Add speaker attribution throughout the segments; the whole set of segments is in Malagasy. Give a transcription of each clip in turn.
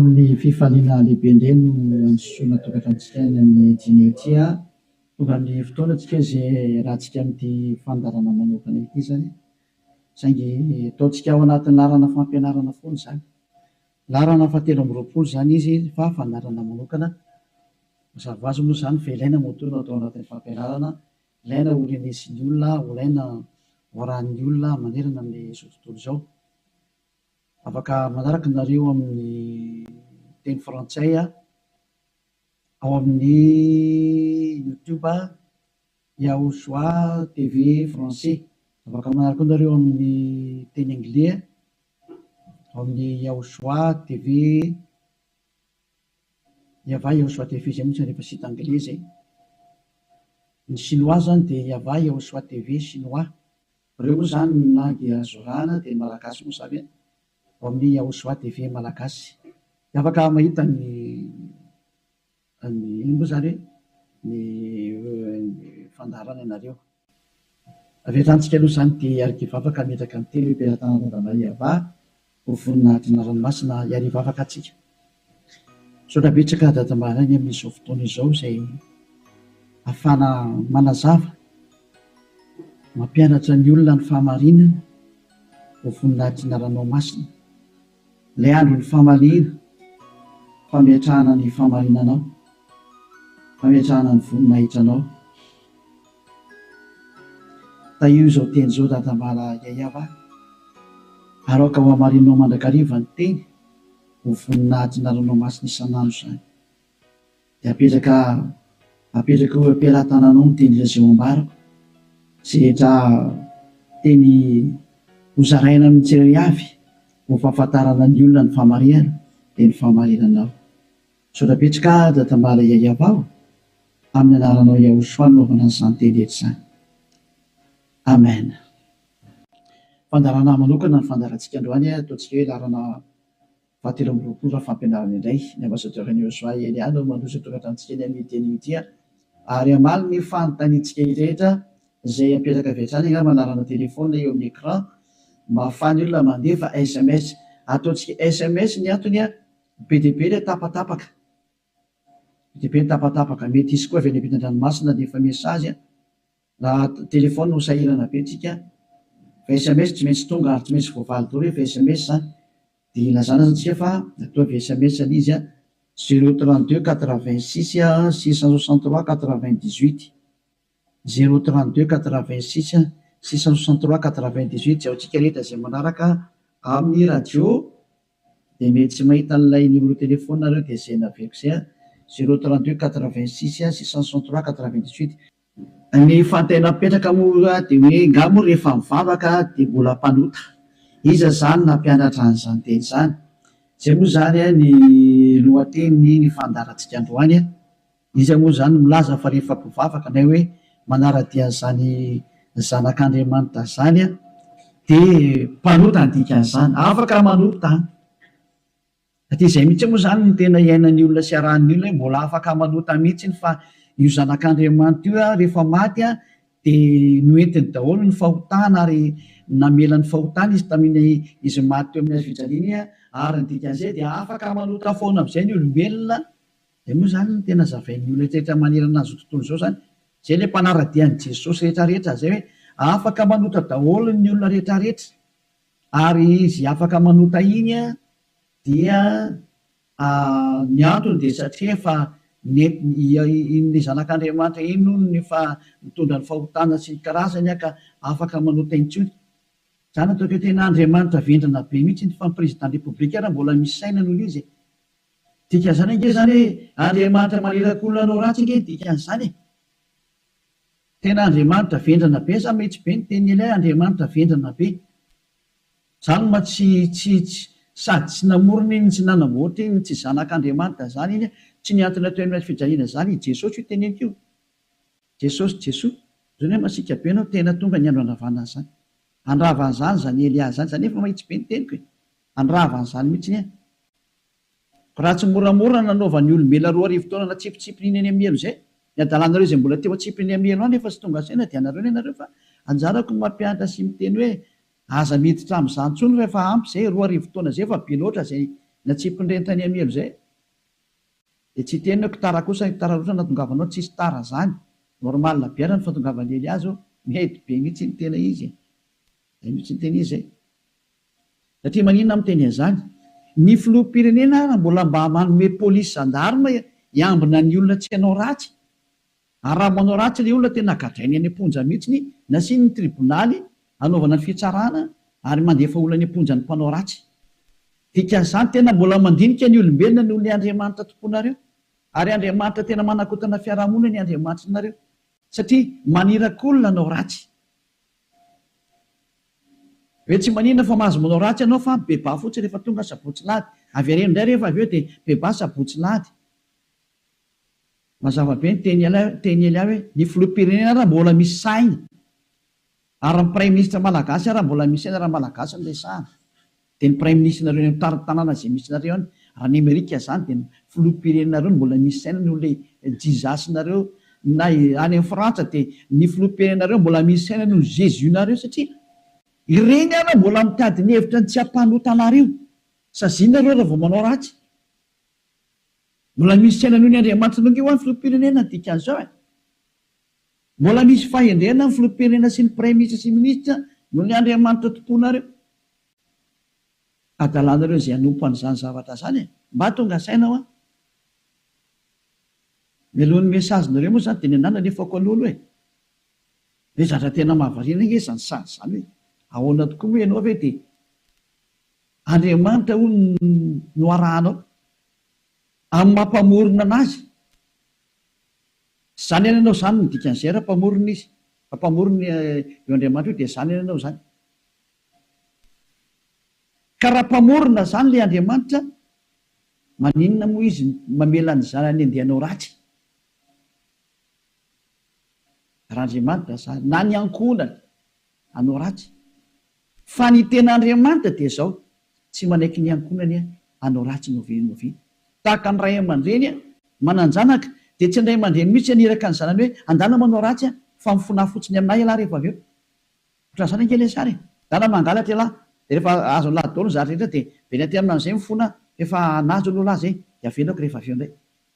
Speaker 1: Amin'ny fifaliana lehibe indray no androsoana tokantranontsika any amin'ny dîner ity. Tonga amin'ny fotoana tsika izay iarahantsika amin'ity fandaharana manokana ity izany. Saingy ataontsika ao anatin'ny laharana fampianarana foana izany. Laharana fahatelo amby 20 izany izy fa fandaharana manokana. Mazava ho azy moa izany fa ilaina moa no atao anatin'ny fampianarana. Ilaina ho renesin'ny olona, ho ilaina ho arahin'ny olona manerana amin'izao tontolo izao. Afaka manaraka nareo amin'ny teny frantsay ao amin'ny YouTube Yahushua TV français. Afaka manaraka koa nareo amin'ny teny anglais ao amin'ny Yahushua TV Yava Yahushua TV izay moa tsy rehefa site anglais zay. Ny chinois zany dia Yava Yahushua TV chinois. Ireo moa zany ny langue azo arahana dia ny malagasy moa zany ao amin'ny Yahushua TV malagasy. Dia afaka mahita ny ny ino moa zany hoe ny fandaharana ianareo. Avy hatrany tsika aloha izany dia hiara-hivavaka hametraka ny teny hoe Belatanana Yavah ho voninahitry ny anarany masina hiara-hivavaka antsika. Misaotra betsaka Dada Maraina amin'izao fotoana izao izay ahafahana manazava, mampianatra ny olona ny fahamarinana ho voninahitry ny anaranao masina. Ilay andron'ny famaliana, fametrahana ny fahamarinanao, fametrahana ny voninahitranao. Tahio izao teny izao Dadambala Yayava, ary aoka ho hamarinao mandrakariva ny teny ho voninahitry ny anaranao masina isan'andro izany. Dia apetraka apetraka eo am-pelatananao ny teny izay ho ambarako, izay rehetra teny hozaraina amin'ny tsirairay avy ho fahafantarana ny olona ny fahamarinana dia ny fahamarinanao. Misaotra betsaka Dadambala Yayava o! Amin'ny anaranao Yahushua no anaovana an'izany teny rehetra izany. Amen. Fandaharana manokana ny fandaharantsika androany, ataontsika hoe laharana fahatelo amby 20 raha fampianarana indray. Ny ambassadeur an'i Yahushua Elia no mandroso ny tokantranontsika eny amin'ity anio ity ary hamaly ny fanontaniantsika rehetra izay apetraka avy hatrany angamba anarana téléphone eo amin'ny écran mba ahafahan'ny olona mandefa SMS. Ataontsika SMS ny antony, be dia be ilay tapatapaka. Be dia be ny tapatapaka. Mety hisy koa avy any ampitan-dranomasina handefa message. Raha téléphone ho sahirana be tsika fa SMS tsy maintsy tonga ary tsy maintsy voavaly daholo rehefa SMS zany. Dia ilazana zany tsika fa ataovy SMS ilay izy 032 86 663 98. 032 86 663 98. Izay ho antsika rehetra izay manaraka amin'ny radio dia mety tsy mahita an'ilay numéro téléphone nareo dia izay naveriko izay 032 86 663 98. Ny fanontaniana mipetraka moa dia hoe nga moa rehefa mivavaka dia mbola mpanota? Iza izany nampianatra an'izany teny izany? Izay moa izany ny lohatenin'ny ny fandaharantsika androany. Iza moa izany milaza fa rehefa mpivavaka na hoe manara-dia an'izany zanak'Andriamanitra izany dia mpanota ny dikan'izany? Afaka manota an! Satria izay mihitsy moa izany no tena iainan'ny olona sy arahan'ny olona hoe mbola afaka manota mihitsy fa io zanak'Andriamanitra io rehefa maty dia noentiny daholo ny fahotana ary namela ny fahotana izy tamin'iny izy maty teo amin'ny hazo fijaliana iny ary ny dikan'izay dia afaka manota foana amin'izay ny olombelona. Izay moa izany no tena zavain'ny olona rehetra manerana an'izao tontolo izao izany. Izay ilay mpanara-dia an'i Jesosy rehetra rehetra izay hoe afaka manota daholo ny olona rehetra rehetra ary izy afaka manota iny dia ny antony dia satria efa nentiny iny zanak'Andriamanitra iny hono no efa nitondra ny fahotana sy ny karazany ka afaka manota intsony. Izany ataoko hoe tena Andriamanitra vendrana be mihitsy iny fa ny président république ary mbola misy saina noho izy e. Dikan'izany ange izany hoe Andriamanitra maniraka olona hanao ratsy ange ny dikan'izany e. Tena Andriamanitra vendrana be, za mihitsy be ny tenin'i Elia Andriamanitra vendrana be. Zany ma tsy tsy tsy sady tsy namorona iny tsy nanamboatra iny tsy zanak'Andriamanitra zany iny tsy nihantona teo amin'ny hazo fijaliana zany i Jesosy io teneniko io. Jesosy Jesoa. Zany hoe masiaka be anao tena tonga ny andro handravana an'izany. Handrava an'izany zany Elia zany, zany efa mahitsy be ny teniko e. Handrava an'izany mihitsy ny ahy. Raha tsy moramora nanaovan'ny olombelona 2000 taona natsipitsipiny iny any amin'ny helo izay, ny adalanareo izay mbola teo atsipiny amin'ny helo any efa tsy tonga saina dia anareo ny anareo fa anjarako ny mampianatra sy miteny hoe aza miditra amin'izany intsony fa efa ampy izay, 2000 taona izay efa be loatra izay. Natsipin'ireny tany amin'ny helo izay. Dia tsy hiteny hoe tara kosa, tara loatra nahatongavanao, tsisy tara zany. Normal be ary ny fahatongavan'i Elia zao, mety be mihitsy ny tena izy e. Zay mihitsy ny tena izy zay. Satria maninona aho miteny an'izany? Ny filoham-pirenena ara mbola mba manome polisy gendarme hiambina ny olona tsy hanao ratsy. Ary raha manao ratsy ilay olona tena gadrainy any am-ponja mihitsiny, nasiany ny tribonaly hanaovana ny fitsarana ary mandefa olona any am-ponja ny mpanao ratsy. Dikan'izany tena mbola mandinika ny olombelona noho ilay Andriamanitra tomponareo. Ary Andriamanitra tena manakotana fiarahamonina ny Andriamanitrinareo. Satria maniraka olona hanao ratsy. Hoe tsy maninona fa mahazo manao ratsy ianao fa mibebaha fotsiny rehefa tonga sabotsy lahady. Avereno indray rehefa avy eo dia mibebaha sabotsy lahady. Mazava be ny teny teny Elia hoe ny filoham-pirenena ara mbola misy saina ary ny praiminisitra malagasy ara mbola misy saina raha malagasy no resahana dia ny praiminisitrinareo any amin'ny tarin-tanàna izay misy nareo any raha any Amerika izany dia ny filoham-pirenenareo no mbola misy saina noho ilay Jesus-nareo na any amin'ny Frantsa dia ny filoham-pirenenareo mbola misy saina noho ny Jesus-nareo satria ireny ara mbola mitady ny hevitra ny tsy hampanota anareo sazianareo raha vao manao ratsy. Mbola misy saina noho ny Andriamanitra noho ny filoham-pirenena ny dikan'izao e! Mbola misy fahendrena ny filoham-pirenena sy ny praiminisitra sy minisitra noho ny Andriamanitra tomponareo. Adalanareo izay hanompo an'izany zavatra izany e! Mba tonga saina hoa! Mialohan'ny message-nareo moa izany dia ny anah nalefako aloha aloha e! Hoe zatra tena mahavariana ange izany sary izany hoe ahoana tokoa moa ianao ve dia Andriamanitra hono no arahanao amin'ny maha mpamorona anazy. Izany any ianao izany no dikan'izay raha mpamorona izy. Raha mpamorona io Andriamanitra io dia izany any ianao izany. Ka raha mpamorona izany ilay Andriamanitra, maninona moa izy mamela ny zanany handeha hanao ratsy? Raha Andriamanitra izany, na ny ankohonany, hanao ratsy. Fa ny tena Andriamanitra dia izao, tsy manaiky ny ankohonany hanao ratsy n'oviana n'oviana. Tahaka ny ray aman-dreny manan-janaka, dia tsy ny ray aman-dreny mihitsy haniraka ny zanany hoe, andana manao ratsy aho, fa mifonà fotsiny aminà ialahy rehefa avy eo. Ohatran'izany ange ilay sary e! Andana mangalatra ialahy, dia rehefa azon'ilahy daholo ny zavatra rehetra dia miverina aty aminy amin'izay mifona, f'efa nahazo aloha lahy izay, dia avelako rehefa avy eo indray.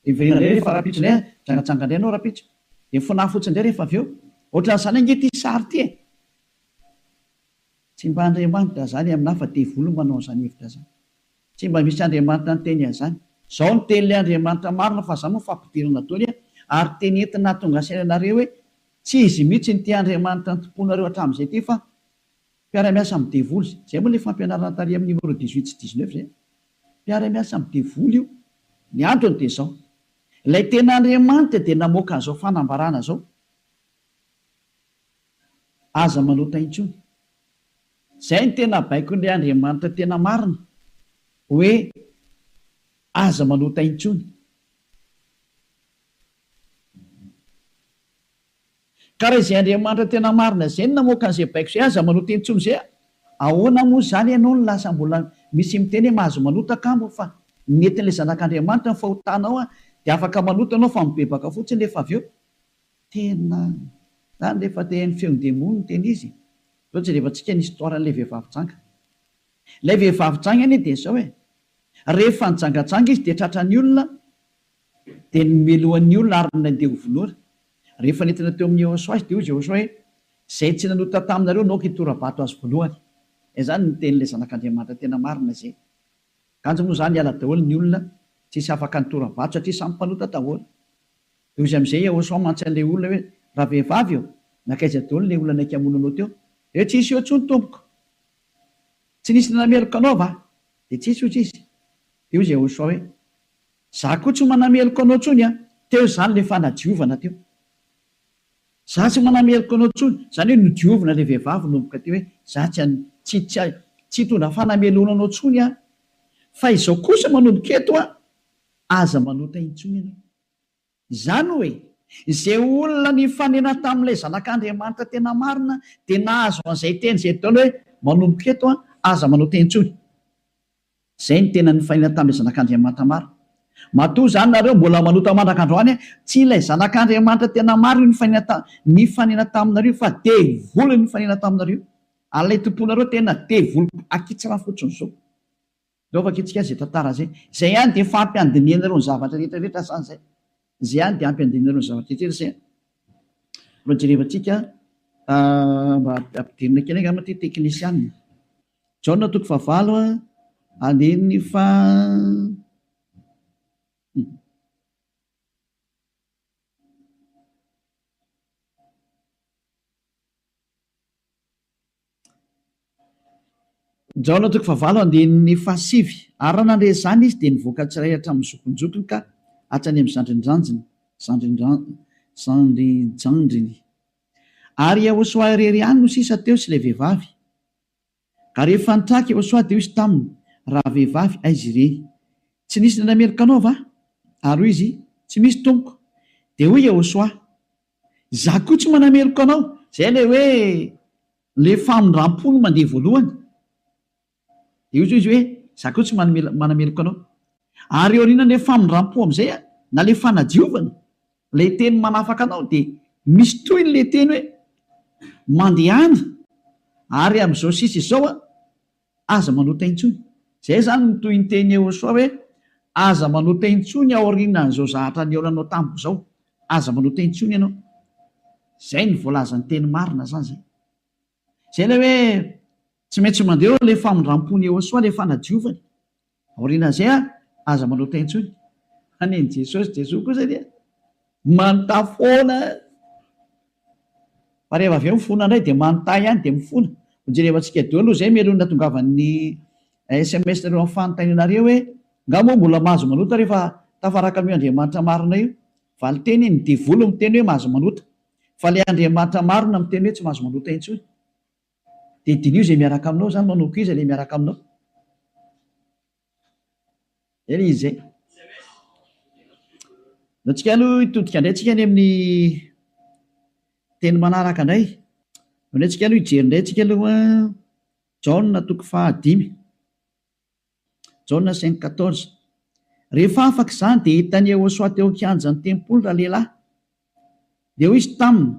Speaker 1: Dia miverina indray rehefa rahampitso indray an, mijangajanga indray ianao rahampitso. Dia mifonaha fotsiny indray rehefa avy eo. Ohatran'izany ange ity sary ity e! Tsy mba Andriamanitra izany aminà fa devoly no manao an'izany hevitra izany. Tsy mba misy Andriamanitra niteny an'izany. Izao no tenin'ilay Andriamanitra marina fa izany moa fampidirana daholo an, ary teny entina hahatonga saina anareo hoe tsy izy mihitsy no ity Andriamanitra nitompoanareo hatramin'izay ity fa mpiara-miasa amin'ny devoly. Izay moa ilay fampianarana tary amin'ny numéro 18 sy 19 izay. Mpiara-miasa amin'ny devoly io. Ny antony dia izao, ilay tena Andriamanitra dia namoaka an'izao fanambarana izao, Aza manota intsony. Izay no tena baikon'ilay Andriamanitra tena marina, hoe aza manota intsony. Ka raha izay Andriamanitra tena marina izay no namoaka an'izay baiko izay, aza manota intsony izay, ahoana moa izany ianao no lasa mbola misy miteny hoe mahazo manota kamo fa nentin'ilay zanak'Andriamanitra ny fahotanao dia afaka manota ianao fa mibebaka fotsiny rehefa avy eo. Tena zany rehefa te haino feon-demony no tena izy e. Zao jerevantsika ny histoire an'ilay vehivavy janga. Ilay vehivavy janga anie dia izao e, rehefa nijangajanga izy dia tratran'ny olona dia nomelohan'ny olona ary nandeha ho vonoina. Rehefa nentina teo amin'i Yehosua izy dia hoy izy Yehosua hoe, Izay tsy nanota taminareo no aoka hitora-bato azy voalohany. Izany no tenin'ilay Zanak'Andriamanitra tena marina izay. Kanjo moa izany niala daholo ny olona, tsisy afaka nitora-bato satria samy mpanota daholo. Dia hoy izy amin'izay Yehosua mantsy an'ilay olona hoe, Ravehivavy ô, nankaiza daholo ilay olona naika hamono anao teo? Dia hoe, Tsisy eo intsony tompoko. Tsy nisy nanameloka anao va? Dia tsisy hoy izy. Dia hoy Yehosua hoe, Za koa tsy manameloka anao tsony an! Teo izany le fanadiovana teo. Za tsy manameloka anao tsony, zany hoe nodiovina le vehivavy nomboka teo hoe za tsy an tsy tsy tsy hitondra fanamelohana anao tsony aho. Fa izao kosa manomboka eto an, aza manota intsony ianao. Izany hoe, izay olona nifanena tamin'ilay Zanak'Andriamanitra tena marina dia nahazo an'izay teny izay daholo hoe manomboka eto an, aza manota intsony. Zay no tena nifanena tamin'ilay Zanak'Andriamanitra marina. Matoa izany nareo mbola manota mandraka androany, tsy ilay Zanak'Andriamanitra tena marina io nifanena ta, nifanena taminareo fa devoly nifanena taminareo. Ary ilay tomponareo tena devoly akitsirano fotsiny zao. Ndao vakintsika izay tantara izay. Izay ihany dia efa ampy handinihanareo ny zavatra rehetra rehetra izany izay. Izay ihany dia ampy handinihanareo ny zavatra rehetra rehetra izay. Mbola jerevantsika mba ampidirina kely angamba ity teknisianina. Jaona toko fahavalo andininy faha. Jaona toko fahavalo andininy fahasivy Ary raha nandre izany izy, dia nivoaka tsirairay hatramin'ny zokinjokiny ka hatrany amin'ny zandrinjanjiny, zandrinjandriny. Ary Iehôsoa irery ihany no sisa teo sy ilay vehivavy. Ka rehefa nitraka Iehôsoa, dia hoy izy taminy, Ravehivavy, aiza ireny? Tsy nisy nanameloka anao va? Ary hoy izy, Tsy misy, Tompoko. Dia hoy Iehôsoa, Izaho koa tsy manameloka anao. Izay ilay hoe ilay famindram-po no mandeha voalohany. Dia hoy izy hoe, Izaho koa tsy manameloka anao. Ary aorianan'ilay famindram-po amin'izay, na ilay fanadiovana, ilay teny manafaka anao, dia misy tohiny ilay teny hoe, Mandehana, ary amin'izao sisa izao, Aza manota intsony. Zay zany ny tohinteny Yehosua hoe aza manota intsony aorianan'izao zahatra nihaonanao tamiko zao. Aza manota intsony ianao. Zay ny voalazan'ny teny marina zany zay. Zay ilay hoe tsy maintsy mandeha eo ilay famindrampon'i Yehosua, ilay fanadiovany. Aorianan'izay an, aza manota intsony. Fa nen'i Jesosy, Jesoa kosa dia manontà foana. Fa rehefa avy eo mifona indray dia manontà ihany dia mifona. Hojerevantsika daholo aloha izay mialoha ny nahatongavan'ny sms nareo amin'ny fanontanianareo hoe nga moa mbola mahazo manota rehefa tafaraka amin'io Andriamanitra marina io? Valinteny, ny devoly miteny hoe mahazo manota. Fa ilay Andriamanitra marina miteny hoe tsy mahazo manota intsony. Dia diniho izay miaraka aminao izany, manao koa iza ilay miaraka aminao. Zay ilay izy zay. Ndao tsika aloha hitodika indray tsika any amin'ny teny manaraka indray. Ndao indray tsika aloha hijery indray tsika aloha Jaona toko fahadimy. Jaona 5:14. Rehefa afaka izany dia hitan'i Yehosua teo an-kianjan'ny tempoly ralehilahy. Dia hoy izy taminy,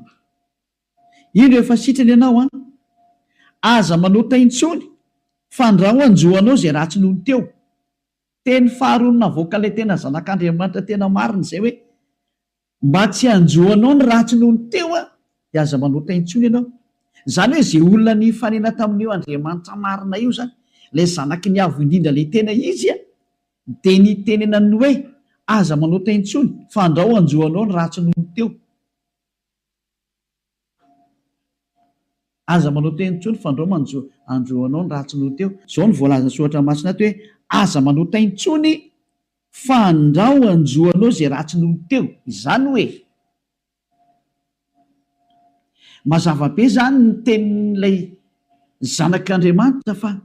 Speaker 1: Indro efa sitrana ianao an! Aza manota intsony fandrao hanjo anao izay ratsy nony teo. Teny faharoa navoakan'ilay tena zanak'Andriamanitra tena marina izay hoe, mba tsy hanjo anao ny ratsy nony teo an, dia aza manota intsony ianao. Izany hoe izay olona nifanena tamin'io Andriamanitra marina io izany, ilay zanaky ny Avo Indrindra ilay tena izy an, dia nitenenany hoe, aza manota intsony fandrao hanjo anao ny ratsy nony teo. Aza manao teny intsony fandrao manjo andro anao ny ratsy noho teo. Izao no voalazan'ny soratra masina ato hoe aza manota intsony fandrao anjo anao izay ratsy noho teo. Izany hoe mazava be izany ny tenin'ilay zanak'Andriamanitra fa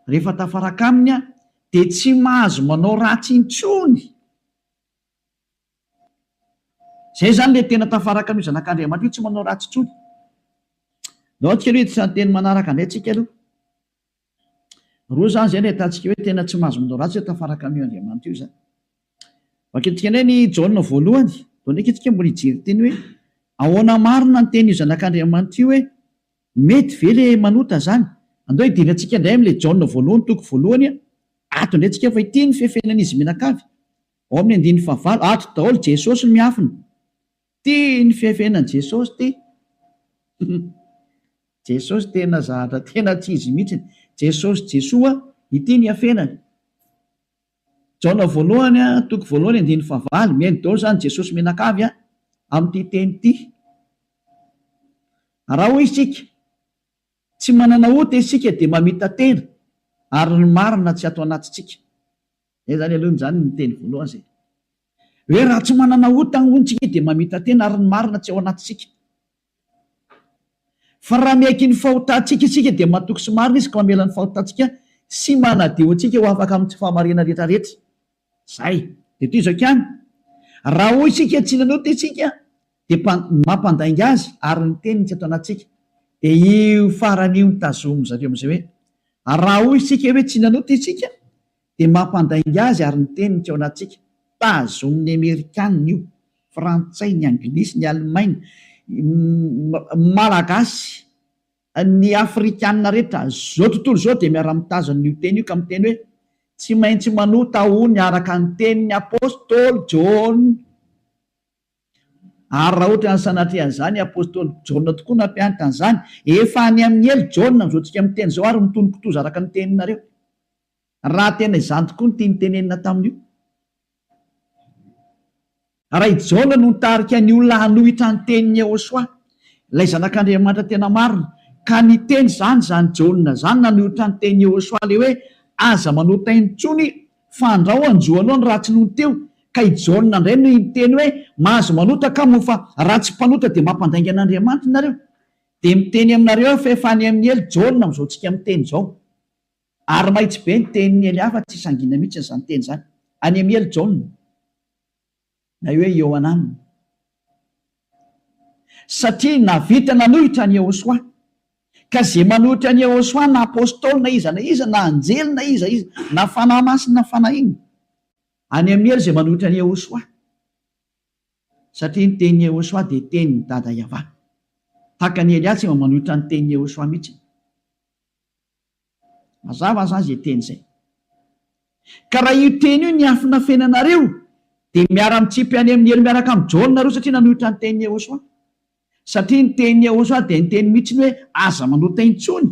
Speaker 1: rehefa tafaraka aminy aho dia tsy mahazo manao ratsy intsony. Zay zany le tena tafaraka an'io zanak'Andriamanitra io tsy manao ratsy intsony. Ndao tsika aloha hiditra ny teny manaraka indray tsika aloha. Roa zany zay no ahitantsika hoe tena tsy mahazo manao ratsy hoe tafaraka amin'io Andriamanitra io zany. Vakintsika indray ny Jaona voalohany. Ndao ndraiky tsika mbola hijery teny hoe ahoana marina ny tenin'io zanak'Andriamanitra io hoe mety ve le manota zany. Andao hidirantsika indray amin'ilay Jaona voalohany toko voalohany ato indray tsika fa ity ny fefenan'izy mianakavy. Ao amin'ny andininy fahavalo, ato daholo Jesosy no miafina. Ty ny fiafenan'i Jesosy ty. Jesosy tena zahatra tena tsy izy mihitsiny. Jesosy Jesoa, ity ny iafenany. Jaona voalohany toko voalohany andininy fahavalo, mihaino daholo izany Jesosy mianakavy amin'ity teny ity. Raha hoy isika, tsy manana ota isika dia mamita-tena ary ny marina tsy ato anatintsika. Zay zany aloha zany ny teny voalohany zay. Hoe raha tsy manana ota hono tsika dia mamita-tena ary ny marina tsy ao anatintsika. Fa raha miaiky ny fahotantsika isika dia matoky sy marina izy ka mamela ny fahotantsika sy manadio antsika ho afaka amin'ny tsy fahamarinana rehetra rehetra. Zay. Dia toy izao ihany. Raha hoy isika tsy nanota isika dia mampandainga azy ary ny teniny tsy ato anatintsika. Dia io farany io no tazomin-dry zareo amin'izay hoe raha hoy isika hoe tsy nanota isika dia mampandainga azy ary ny teniny tsy ao anatintsika. Tazomin'ny Amerikanina io, Frantsay, ny Anglisy, ny Alemaina, Malagasy, ny Afrikanina rehetra, izao tontolo izao dia miara-mitazona io teny io ka miteny hoe. Tsy maintsy manota hono araka ny tenin'ny apostoly Jaona. Ary raha ohatra ny sanatria an'izany, apostoly Jaona tokoa nampianatra an'izany. Efa any amin'ny helo Jaona amin'izao tsika miteny izao ary mitono kitoza araka ny teninareo. Raha tena izany tokoa no tiany tenenina tamin'io. Raha i Jaona no nitarika ny olona hanohitra ny tenin'i Yehosua, ilay Zanak'Andriamanitra tena marina, ka niteny izany izany Jaona izany nanohitra ny tenin'i Yehosua ilay hoe aza manota intsony fa andrao hanjo anao ny ratsy nony teo, ka i Jaona indray no niteny hoe mahazo manota ka moa fa raha tsy mpanota dia mampandainga an'Andriamanitra nareo. Dia miteny aminareo aho fa efa any amin'ny helo Jaona amin'izao tsika miteny izao. Ary mahitsy be ny tenin'i Elia fa tsy sangina mihitsy izany teny izany. Any amin'ny helo Jaona. Na hoe Iohanana. Satria nahavita nanohitra an'i Yehosua. Ka izay manohitra an'i Yehosua na apostoly na iza na iza na anjely na iza iza na fanahy masina na fanahy inona. Any amin'ny helo izay manohitra an'i Yehosua. Satria ny tenin'i Yehosua dia tenin'i Dada Yavah. Tahaka an'i Elia tsy mba manohitra ny tenin'i Yehosua mihitsy. Mazava zany zay teny zay. Ka raha io teny io niafinafenanareo dia miara-mitsipy any amin'ny helo miaraka amin'i Jaona nareo satria nanohitra ny tenin'i Yehosua. Satria ny tenin'i Yehosua dia niteny mihitsy ny hoe aza manota intsony.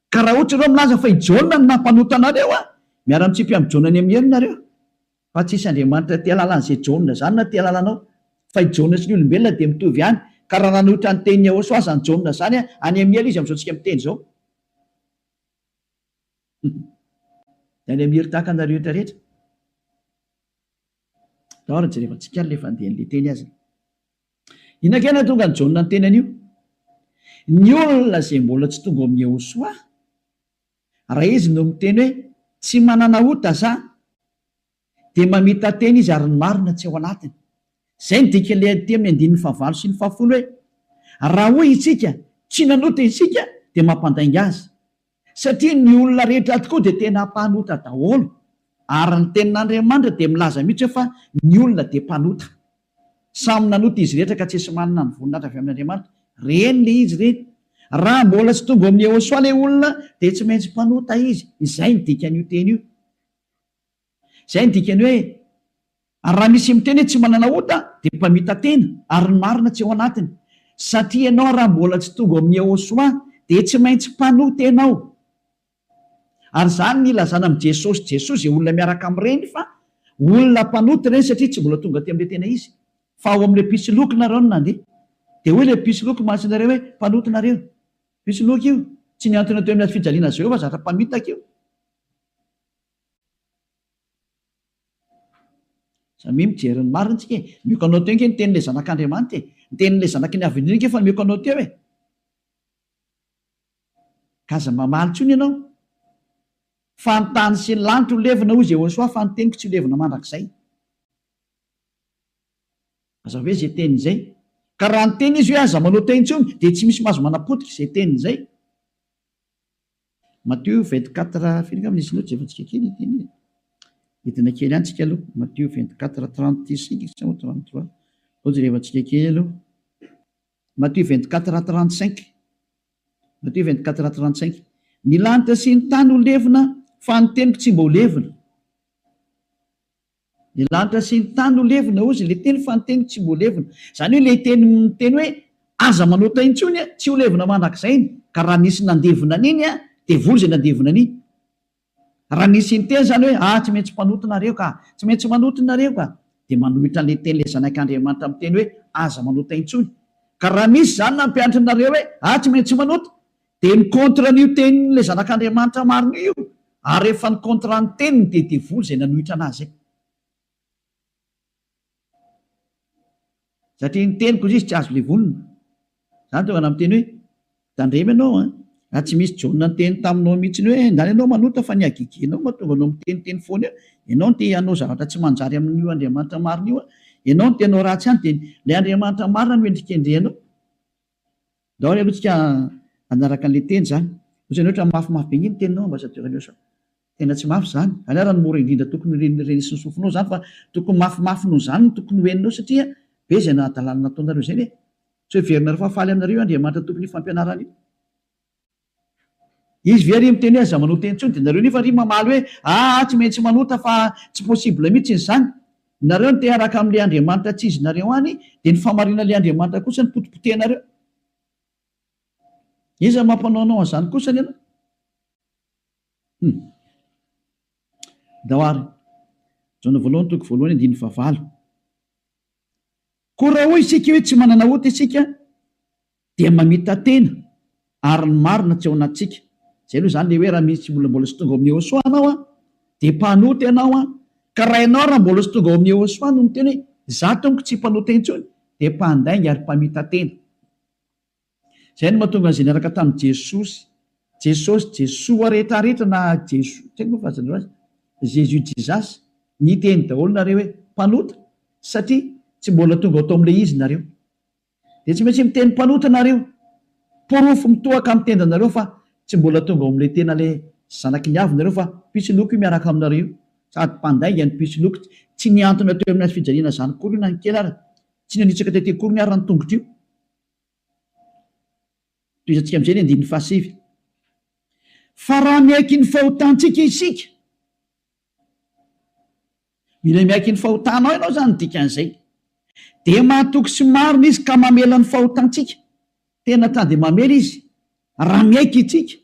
Speaker 1: Ka raha ohatra ianareo milaza fa i Jaona no nampanota anareo an, miara-mitsipy amin'i Jaona any amin'ny helo nareo. Fa tsisy Andriamanitra te halala an'izay Jaona izany na te halala anao. Fa i Jaona sy ny olombelona dia mitovy ihany. Ka raha nanohitra ny tenin'i Yehosua izany Jaona izany, any amin'ny helo izy amin'izao tsika miteny izao. Dia any amin'ny helo tahaka anareo rehetra rehetra. Ndao ary jerevantsika ary ilay fandehan'ilay teny aza. Inona kay nahatonga an'i Jaona niteny an'io? Ny olona izay mbola tsy tonga ao amin'i Yehosua, Raha izy no miteny hoe tsy manana ota za dia mamita-tena izy ary ny marina tsy ao anatiny. Izay no dikan'ilay aty amin'ny andininy fahavalo sy ny fahafolo hoe raha hoy isika tsy nanota isika dia mampandainga azy. Satria ny olona rehetra tokoa dia tena mpanota daholo ary ny tenin'Andriamanitra dia milaza mihitsy hoe fa ny olona dia mpanota. Samy nanota izy rehetra ka tsisy manana ny voninahitra avy amin'Andriamanitra. Reny le izy reny. Raha mbola tsy tonga ao amin'i Yehosua le olona dia tsy maintsy mpanota izy. Izay ny dikan'io teny io. Izay ny dikany hoe ary raha misy miteny hoe tsy manana ota dia mpamita-tena ary ny marina tsy ao anatiny. Satria ianao raha mbola tsy tonga ao amin'i Yehosua dia tsy maintsy mpanota ianao. Ary izany ny ilazana amin'i Jesosy Jesoa izay olona miaraka amin'ireny fa olona mpanota ireny satria tsy mbola tonga aty amin'ilay tena izy fa ao amin'ilay mpisoloky nareo no nandeha. Dia hoy ilay mpisoloky mantsy nareo hoe mpanota nareo. Mpisoloky io. Tsy nihantona teo amin'ny hazo fijaliana azy ireo fa zatra mpamitaka io. Samia mijery ny marina tsika e. Omeko anao teo ange ny tenin'ilay zanak'Andriamanitra e. Ny tenin'ilay zanaky ny Avo Indrindra ange efa nomeko anao teo e. Ka aza mamaly intsony ianao. Fa ny tany sy ny lanitra ho levona, hoy Jehosoa, fa ny teniko tsy ho levona mandrakizay. Mazava be izay teniny izay. Ka raha niteny izy hoe aza manota intsony, dia tsy misy mahazo manapotika izay teniny izay. Matio 24, firy angamba nisy note jerevantsika kely ity anie. Hidina kely ihany tsika aloha. Matio 24, 35 sa 33. Aleo jerevantsika kely aloha. Matio 24, 35. Matio 24, 35. Ny lanitra sy ny tany ho levona, fa ny teniko tsy mba ho levona. Ny lanitra sy ny tany ho levona, hozy ilay teny, fa ny teniko tsy mba ho levona. Izany hoe ilay teny miteny hoe aza manota intsony, tsy ho levona mandrakizay iny. Ka raha nisy nandevona an'iny, devoly izay nandevona an'iny. Raha nisy niteny izany hoe, ah, tsy maintsy mpanota nareo ka, tsy maintsy manota nareo ka, dia manohitra an'ilay teny ilay Zanak'Andriamanitra miteny hoe, aza manota intsony. Ka raha misy izany nampianatra anareo hoe, ah, tsy maintsy manota, dia mi-contre an'io tenin'ilay Zanak'Andriamanitra marina io, ary rehefa ni-contre ny teniny dia devoly izay nanohitra an'azy. Satria ny teniko izy tsy azo levonina. Zany tonga namiteny hoe, tandremo ianao an, raha tsy misy Jaona niteny taminao mihitsy hoe ndany ianao manota fa ny hagegenao mahatonga anao miteniteny foana eo, ianao no te hanao zavatra tsy manjary amin'io Andriamanitra marina io an, ianao no te hanao ratsy any dia ilay Andriamanitra marina no endrikendrehanao. Ndao ary aloha tsika hanaraka an'ilay teny izany. Ohatrany hoe ohatran'ny mafimafy be nge ny teninao ambassadeur Eliosa. Tena tsy mafy izany. Izany ary no mora indrindra tokony ho renesin'ny sofinao izany fa tokony mafimafy noho izany no tokony ho henonao satria be izay nahadalana nataonareo izay e! Tsy heverinareo fa faly aminareo io Andriamanitra tompon'io fampianarana io. Izy ve ary miteny hoe aza manota intsony dia nareo nefa ary mamaly hoe aa tsy maintsy manota fa tsy possible mihitsy izany. Nareo no te hiaraka amin'ilay Andriamanitra tsy izy nareo any dia ny fahamarinan'ilay Andriamanitra kosa no potipotehinareo. Iza no mampanao anao an'izany kosany ianao? Hum. Ndao ary. Jaona voalohany toko voalohany andininy fahavalo. Koa raha hoy isika hoe tsy manana ota isika dia mamita-tena ary ny marina tsy ao anatintsika. Izay aloha izany ilay hoe raha misy olona mbola tsy tonga ao amin'i Yehosua anao an, dia mpanota ianao an, ka raha ianao raha mbola tsy tonga ao amin'i Yehosua no miteny hoe izaho tompoko tsy mpanota intsony dia mpandainga ary mpamita-tena. Izay no mahatonga an'izay niaraka tamin'i Jesosy, Jesosy, Jesoa rehetrarehetra na Jeso, tsy haiko moa fahazanareo azy, Jesus Jesus, niteny daholo nareo hoe mpanota satria tsy mbola tonga ao tao amin'ilay izy nareo. Dia tsy maintsy miteny mpanota nareo. Porofo mitohaka amin'ny tendanareo fa tsy mbola tonga ao amin'ilay tena ilay zanaky ny avo nareo fa mpisoloky io miaraka aminareo io. Sady mpandainga ny mpisoloky, tsy nihantona teo amin'ny hazo fijaliana izany akory io na ny kely ara, tsy nanitsaka tety akoriny ara ny tongotra io. Tohizantsika amin'izay ny andininy fahasivy. Fa raha miaiky ny fahotantsika isika, mila miaiky ny fahotanao ianao izany ny dikan'izay, dia mahatoky sy marina Izy ka mamela ny fahotantsika. Tena ta dia mamela Izy raha miaiky isika,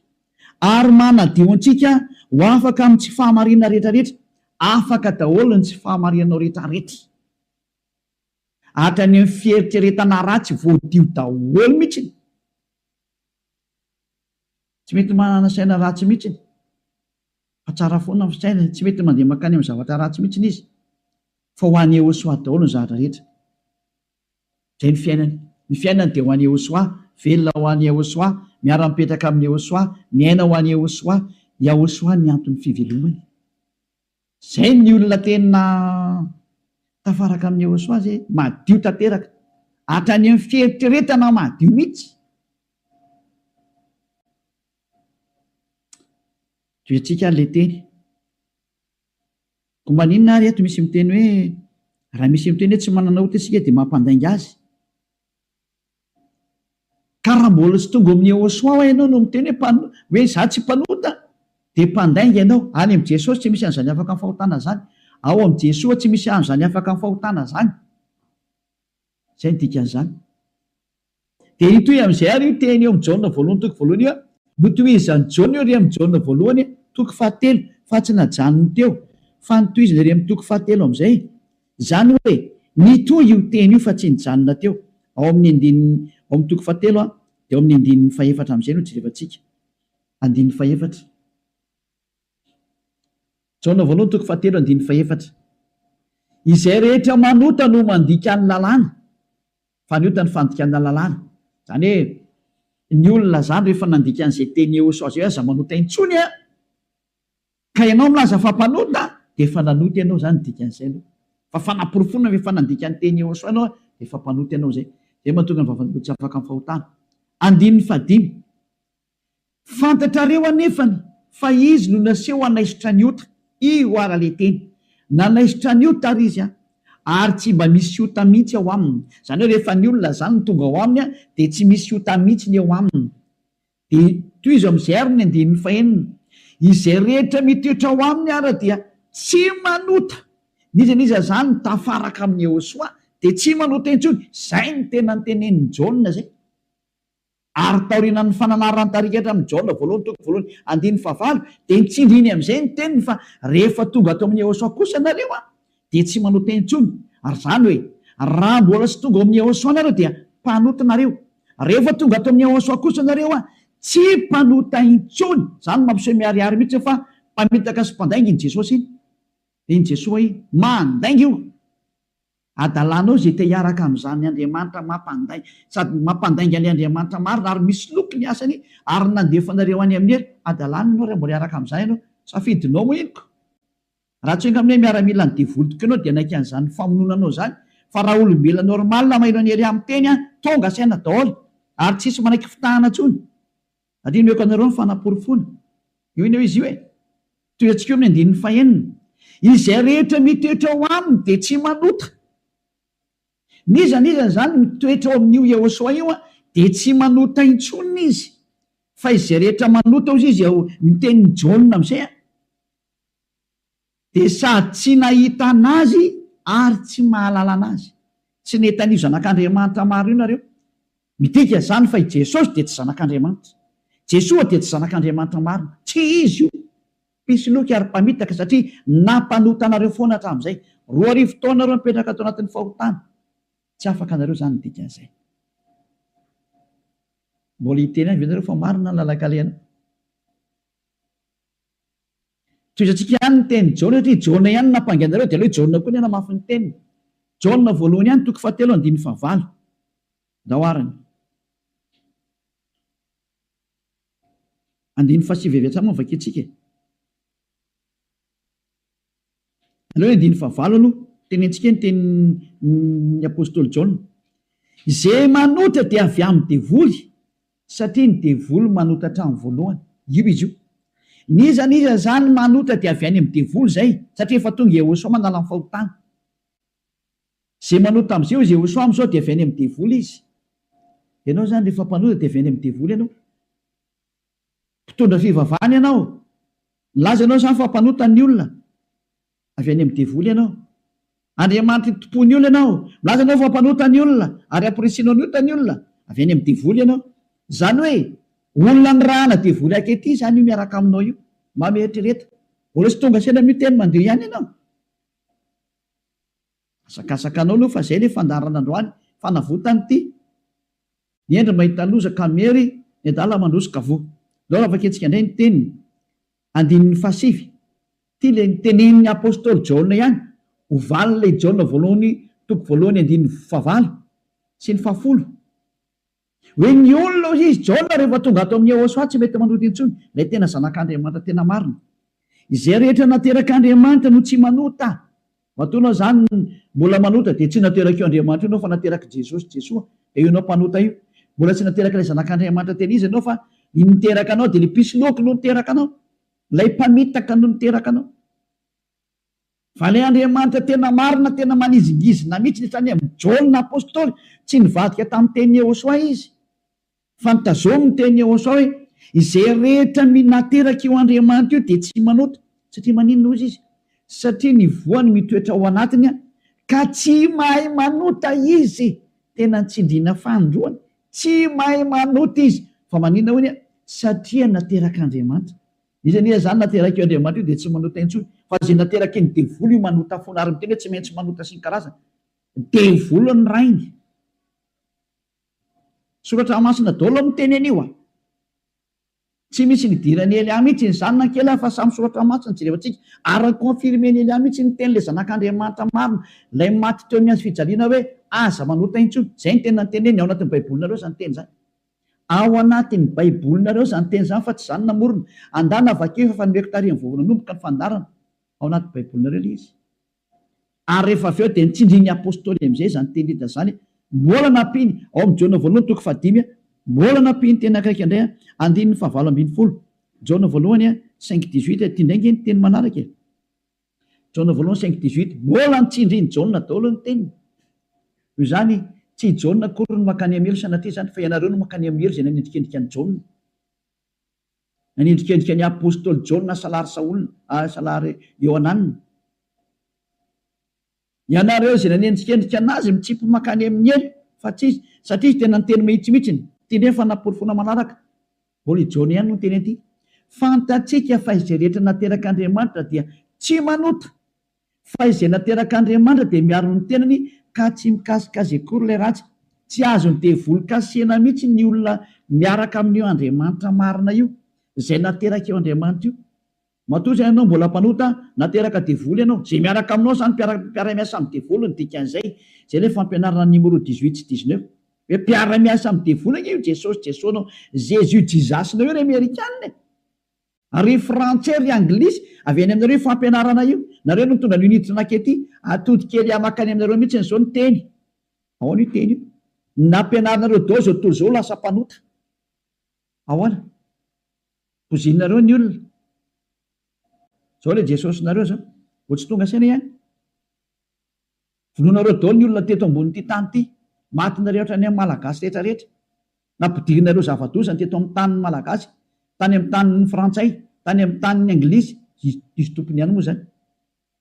Speaker 1: ary manadio antsika ho afaka amin'ny tsy fahamarinana rehetrarehetra. Afaka daholo ny tsy fahamarinanao rehetrarehetra. Hatrany amin'ny fieritreretana ratsy voadio daholo mihitsy. Tsy mety manana saina ratsy mihitsy fa tsara foana ny fisainany, tsy mety mandeha mankany amin'ny zavatra ratsy mihitsy izy fa ho an'i Yehosua daholo ny zavatra rehetra. Izay ny fiainany. Ny fiainany dia ho an'i Yehosua, velona ho an'i Yehosua, miara-mipetraka amin'i Yehosua, miaina ho an'i Yehosua. Yahosua ny anton'ny fivelomany. Zay ny olona tena tafaraka amin'i Yehosua zay, madio tanteraka, hatrany amin'ny fieritreretana madio mihitsy. Tohizantsika ary ilay teny. Koa maninona ary eto misy miteny hoe raha misy miteny hoe tsy manana ota isika dia mampandainga azy? Ka raha mbola tsy tonga ao amin'i Yehosua hoa ianao no miteny hoe mpano, hoe izaho tsy mpanota, dia mpandainga ianao. Any amin'i Jesosy tsy misy an'izany afaka amin'ny fahotana izany. Ao amin'i Jesoa tsy misy an'izany afaka amin'ny fahotana izany. Izay no dikan'izany. Dia hitohy amin'izay ary io teny eo amin'i Jaona voalohany toko voalohany io. Notohizan'i Jaona io ery amin'i Jaona voalohany toko fahatelo, fa tsy najanony teo, fa notohizany ery amin'ny toko fahatelo amin'izay. Izany hoe, nitohy io teny io fa tsy nijanona teo. Ao amin'ny andininy, ao amin'ny toko fahatelo dia ao amin'ny andininy fahefatra amin'izay no jerevantsika. Andininy fahefatra. Jaona voalohany toko fahatelo andininy fahefatra. Izay rehetra manota no mandika ny lalàna, fa ny ota ny fandikana lalàna. Izany hoe, ny olona izany rehefa nandika an'izay teny Yehosua izay hoe aza manota intsony an! Ka ianao milaza fa mpanota dia efa nanota ianao izany ny dikan'izay aloha. Fa fanaporofoana fa efa nandika ny teny Yehosua ianao dia efa mpanota ianao izay. Izay mahatonga ny vavan'olona tsy afaka amin'ny fahotana. Andininy fahadimy. Fantatrareo anefany fa izy no naseho hanaisotra ny ota. Io ara le teny. Nanaisotra ny ota ary izy an. Ary tsy mba misy ota mihitsy ao aminy. Izany hoe rehefa ny olona izany no tonga ao aminy an, dia tsy misy ota mihitsy ny eo aminy. Dia tohizo amin'izay ary ny andininy fahenina, Izay rehetra mitoetra ao aminy ara dia tsy manota. N'iza n'iza izany mitafaraka amin'i Yehosua dia tsy manota intsony. Izay no tena notenenin'i Jaona izay. Ary taorianan'ny fananarana tarika hatramin'i Jaona voalohany toko voalohany andininy fahavalo dia nitsindriny amin'izay ny teniny fa rehefa tonga ato amin'i Yehosua kosa nareo an, dia tsy manota intsony. Ary izany hoe, raha mbola tsy tonga ao amin'i Yehosua nareo dia mpanota nareo. Rehefa tonga ato amin'i Yehosua kosa nareo an, tsy mpanota intsony. Izany no mampiseho miharihary mihitsy fa mpamitaka sy mpandainga iny Jesosy iny. Dia iny Jesoa iny. Mandainga io. Adalanao izay te hiaraka amin'izany Andriamanitra mampandainga, sady mampandainga an'ilay Andriamanitra marina ary misoloky ny asany ary nandefa anareo any amin'ny helo. Adalana ianao raha mbola hiaraka amin'izany ianao. Safidinao moa iny ko. Raha tsy enga amin'ny hoe miaramila ny devoly tokoa ianao dia hanaiky an'izany famonoana anao izany fa raha olombelona normal maheno an'i Elia miteny an, tonga saina daholo ary tsisy manaiky fitahana intsony. Ary omeko anareo ny fanaporofoana. Io anie izy io e. Tohiantsika eo amin'ny andininy fahenina. Izay rehetra mitoetra ao aminy dia tsy manota. N'iza n'iza izany mitoetra ao amin'io Yehosua io dia tsy manota intsony izy. Fa izay rehetra manota hozy izy ao ny tenin'i Jaona amin'izay an, dia sady tsy nahita an'Azy ary tsy mahalala an'Azy. Tsy nahita an'io Zanak'Andriamanitra marina io nareo. Midika izany fa i Jesosy dia tsy Zanak'Andriamanitra. Jesoa dia tsy Zanak'Andriamanitra marina. Tsy Izy io. Mpisoloky ary mpamitaka satria nampanota anareo foana hatramin'izay. 2000 taona nareo nipetraka tao anatin'ny fahotana. Tsy afaka anareo izany ny dikan'izay. Mbola hiteny ihany ve nareo fa marina ny lalan-kalehanao? Tohizantsika ihany ny tenin'i Jaona satria Jaona ihany no nampangy anareo dia aleo i Jaona koa ny hanamafy ny teniny. Jaona voalohany ihany toko fahatelo andininy fahavalo. Ndao arany. Andininy fahasivy avy hatrany moa no vakintsika e. Aleo ny andininy fahavalo aloha, tenentsika ny tenin'ny apostoly Jaona. Izay manota dia avy amin'ny devoly, satria ny devoly manota hatramin'ny voalohany. Io izy io. N'iza n'iza izany manota dia avy any amin'ny devoly izay, satria efa tonga i Yehosua manala ny fahotana. Izay manota amin'izay hoy Yehosua amin'izao dia avy any amin'ny devoly izy. Ianao izany rehefa mpanota dia avy any amin'ny devoly ianao. Mpitondra fivavahana ianao. Milaza ianao izany fa mpanota ny olona. Avy any amin'ny devoly ianao. Andriamanitry ny tompon'ny olona ianao. Milaza ianao fa mpanota ny olona ary amporisihinao ny ota ny olona. Avy any amin'ny devoly ianao. Izany hoe olona nirahana devoly ankehitriny izany io miaraka aminao io. Mba mieritrereta. Mbola tsy tonga saina amin'io teny mandio ihany ianao. Asakasaka anao aloha fa zay le fandaharana androany, fanavotana ity. Ny hendry mahita loza ka miery, ny adala mandroso ka voa. Ndao raha vakintsika indray ny teniny, andininy fahasivy. Ity le nitenenin'ny apostoly Jaona ihany, ho valin'ilay Jaona voalohany toko voalohany andininy fahavalo sy ny fahafolo. Hoe ny olona hoy izy, Jaona rehefa tonga ato amin'i Yehosua tsy mety manota intsony, ilay tena zanak'Andriamanitra tena marina. Izay rehetra naterak'Andriamanitra no tsy manota. Matoa ianao izany mbola manota dia tsy naterak'io Andriamanitra io ianao fa naterak'i Jesosy, Jesoa, dia io ianao mpanota io. Mbola tsy naterak'ilay zanak'Andriamanitra tena izy ianao fa ny niteraka anao dia ilay mpisoloky no niteraka anao. Ilay mpamitaka no niteraka anao. Fa ilay Andriamanitra tena marina, tena manizingizina mihitsy, hatrany amin'i Jaona apostoly, tsy nivadika tamin'ny tenin'i Yehosua izy, fa notazominy ny tenin'i Yehosua hoe, Izay rehetra naterak'io Andriamanitra io dia tsy manota. Satria maninona hozy izy? Satria ny voany mitoetra ao anatiny ka tsy mahay manota izy. Tena nitsindriana fanindroany, tsy mahay manota izy. Fa maninona hoy? Satria naterak'Andriamanitra. Iza anie izany naterak'io Andriamanitra io dia tsy manota intsony fa izay nateraky ny devoly io manota foana ary miteny hoe tsy maintsy manota sy ny karazany. Devoly ny rainy. Soratra masina daholo miteny an'io a. Tsy misy nidiran'i Elia mihitsy izany na kely fa samy soratra masina jerevantsika ary ni-confirmer-n'i Elia mihitsy ny tenin'ilay zanak'Andriamanitra marina ilay maty teo amin'ny hazo fijaliana hoe aza manota intsony. Izay ny teny noteneniny ao anatin'ny baibolinareo izany teny izany. Ao anatin'ny baibolinareo izany teny izany fa tsy izaho no namorona. Andana vakio efa nomeko tary vao nanomboka ny fandaharana. Ao anaty baibolinareo ilay izy. Ary rehefa avy eo dia nitsindrin'ny apostoly amin'izay izany teny rehetra izany. Mbola nampiany, ao amin'ny Jaona voalohany toko fahadimy, mbola nampiany teny akaiky indray, andininy fahavalo ambin'ny folo. Jaona voalohany cinq dix-huit, ity indray ange ny teny manaraka e. Jaona voalohany cinq dix-huit, mbola nitsindrin'i Jaona daholo ny teniny. Noho izany, tsy i Jaona akory no mankany amin'ny helo sanatria izany, fa ianareo no mankany amin'ny helo izay nanendrikendrika an'i Jaona. Nanendrikendrika ny apostoly Jaona salary Saola, salary Iohanana. Ianareo izay nanendrikendrika an'azy mitsipy mankany amin'ny helo, fa tsy izy, satria izy tena niteny mahitsy mihitsiny. Ity indray ny fanaporofoana manaraka. Mbola i Jaona ihany no niteny an'ity. Fantatsika fa izay rehetra naterak'Andriamanitra dia tsy manota, fa izay naterak'Andriamanitra dia miaro ny tenany ka tsy mikasika azy akory ilay ratsy. Tsy azon'ny devoly kasihina mihitsy ny olona miaraka amin'io Andriamanitra marina io, izay naterak'io Andriamanitra io. Matoa izay ianao mbola mpanota, nateraka devoly ianao. Izay miaraka aminao izany mpiara-miasa amin'ny devoly ny dikan'izay. Izay ilay fampianarana numéro dix-huit sy dix-neuf. Hoe mpiara-miasa amin'ny devoly ange io Jesosy Jesoa-nao, Jésus Jesus-nao io ry Amerikana e! Ry Frantsay, ry Anglisy, avy any aminareo io fampianarana io. Nareo no nitondra an'io niditra nankety. Atody kely mankany aminareo mihitsy izao ny teny. Ahoana io teny io? Nampianarinareo daholo izao tontolo izao ho lasa mpanota. Ahoana? Pozinareo ny olona. Zao le Jesosinareo zao. Vao tsy tonga saina ihany. Vonoinareo daholo ny olona teto ambonin'ity tany ity. Matinareo hatrany amin'ny Malagasy rehetra rehetra. Nampidirinareo zava-doza ny teto amin'ny tanin'ny Malagasy, tany amin'ny tanin'ny Frantsay, tany amin'ny tanin'ny Anglisy, izy izy tompony ihany moa izany.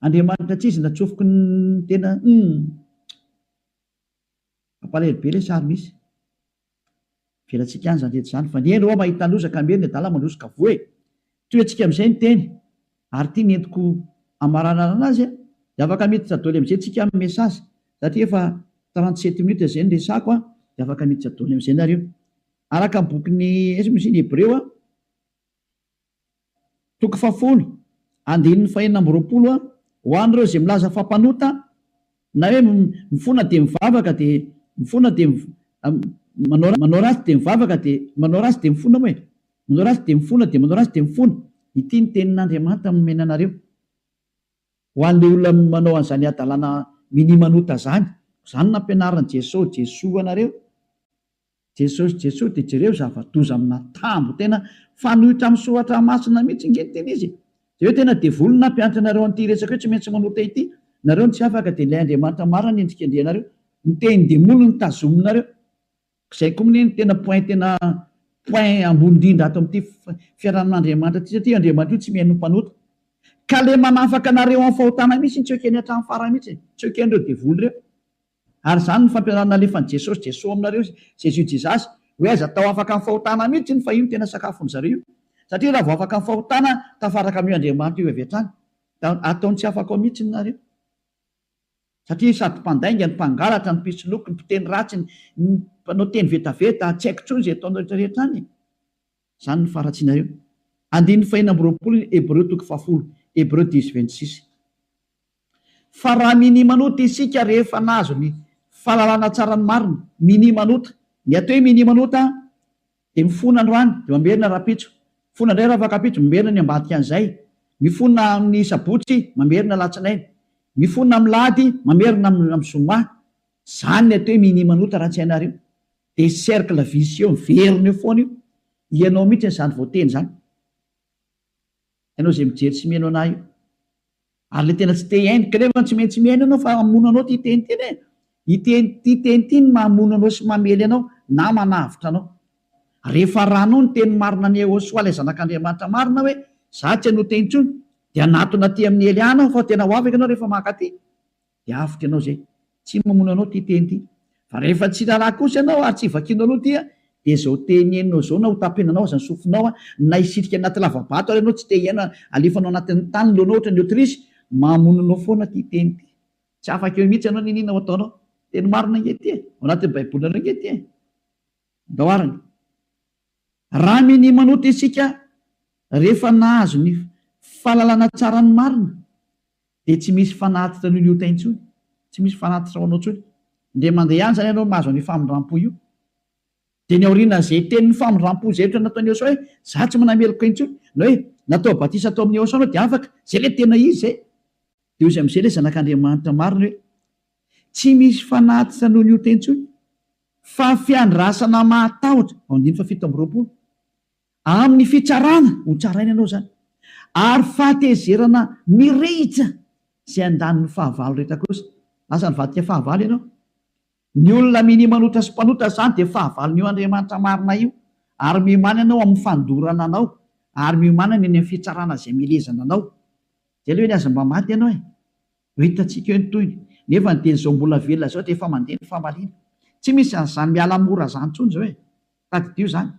Speaker 1: Andriamanitra tsy izy natsofoky ny tena humm. Mampalahelo be ilay sary misy. Avelantsika any izany rehetra izany fa ny hendry hoa mahita loza ka miery ny adala mandroso ka voa e! Tohiantsika amin'izay ny teny ary ity ny entiko hamaranana azy a! Dia afaka miditra doly amin'izay tsika amin'ny message satria efa 37 minutes izay ny resako a! Dia afaka miditra doly amin'izay nareo. Araka ny bokin'ny aiza moa izy iny Hebreo a! Toko fahafolo, andininy fahenina amby 20 a, Ho an'ireo izay milaza fa mpanota, na hoe mifona dia mivavaka dia mifona dia manao manao ratsy dia mivavaka dia manao ratsy dia mifona moa e! Manao ratsy dia mifona dia manao ratsy dia mifona. Ity ny tenin'Andriamanitra nomena anareo. Ho an'ilay olona manao an'izany hadalana minia manota izany. Izany no nampianarin'i Jesoa, Jesoa anareo. Jesosy Jesoa dia jereo zava-doza amina tambo tena fanohitra amin'ny soratra masina mihitsy nge ny tena izy e! Jereo tena devoly no nampianatra anareo an'ity resaka hoe tsy maintsy manota ity, nareo no tsy afaka dia ilay Andriamanitra marina no endrikendrehanareo, ny tenin-demoly no tazominareo, izay koa mne no tena point tena point ambony indrindra ato amin'ity fiarahamin'Andriamanitra ity satria Andriamanitra io tsy mihaino ny mpanota ka le manafaka anareo amin'ny fahotana mihitsy no tsy ekeny hatramin'ny farany mihitsy e! tsy eken'ireo devoly ireo. Ary izany no fampianarana alefan'i Jesosy, Jesoa aminareo, Jesus Jesus, hoe aza atao afaka amin'ny fahotana mihitsy iny fa io no tena sakafon'ny zareo io. Satria raha vao afaka amin'ny fahotana, tafaraka amin'io Andriamanitra io avy hatrany. Da ataony tsy afaka ao mihitsy nareo. Satria sady mpandainga, ny mpangalatra, ny mpisoloky, ny mpiteny ratsy, ny mpanao teny vetaveta, tsy haiko intsony izay ataonareo rehetra rehetra any e. Izany no faharatsianareo. Andininy fahenina amby 20 Hebreo toko fahafolo, Hebreu dix 26. Fa raha minia manota isika rehefa nahazo ny fahalalana tsara ny marina, minia manota. Ny atao hoe minia manota dia mifona androany dia mamerina rahampitso, mifona indray rahafakampitso, mamerina ny ambadika an'izay, mifona amin'ny sabotsy, mamerina alatsinainy, mifona amin'ny lahady, mamerina amin'ny zoma. Izany ny atao hoe minia manota raha tsy hainareo. Dia cercle vicieux miverina eo foana io. Ianao mihitsy izany voateny izany. Ianao izay mijery sy mihaino anah io. Ary le tena tsy te hihaino, kanefa tsy maintsy mihaino ianao fa hamono anao ity teny ity anie. Ity ity teny ity no mamono anao sy mamely anao na manavotra anao. Rehefa arahanao ny teny marina an'i Yehosua ilay zanak'Andriamanitra marina hoe za tsy hanota intsony dia hanatona aty amin'i Eliana aho fa tena ho afaka ianao rehefa mankaty. Dia avotra ianao izay. Tsy mamono anao ity teny ity. Fa rehefa tsy raharaha kosa ianao ary tsy vakianao aloha ity dia izao teny henonao izao na ho tapenanao aza ny sofinao na hisitrika anaty lava-bato ary ianao tsy te hihaino alefanao anatin'ny tany ny lohanao ohatran'ny autruche, mamono anao foana ity teny ity. Tsy afaka eo mihitsy ianao n'inon'inona ho ataonao. Teny marina ange ity e. Ao anatin'ny baibolinareo ange ity e. Andao arany. Raha minia manota isika rehefa nahazo ny fahalalana tsara ny marina dia tsy misy fanatitra noho ny ota intsony, tsy misy fanatitra ho anao intsony. Indray mandeha ihany izany ianao mahazo an'io famindram-po io. Dia ny aorianan'izay tenin'ny famindram-po izay ohatra nataon'i Yehosua hoe, za tsy manameloka intsony, na hoe natao batisa tao amin'i Yehosua anao dia afaka, izay ilay tena izy izay. Dia hoy izy amin'izay ilay zanak'Andriamanitra marina hoe, tsy misy fanatitra noho ny ota intsony, fa fiandrasana mahatahotra, ao andininy faha 27. Amin'ny fitsarana, ho tsaraina ianao izany, ary fahatezerana mirehitra izay handany ny fahavalo rehetra kosa. Lasa nivadika fahavalo ianao. Ny olona minia manota sy mpanota izany dia fahavalon'io Andriamanitra marina io, ary miomàna ianao amin'ny fandorana anao, ary miomàna ny any amin'ny fitsarana izay mielezana anao. Izay aloha eny aza mba maty ianao e! Ho hitantsika eo ny tohiny. Nefa ny dia izao mbola velona izao dia efa mandeha ny famaliana. Tsy misy an'izany miala mora izany intsony izao e! Tadidio izany.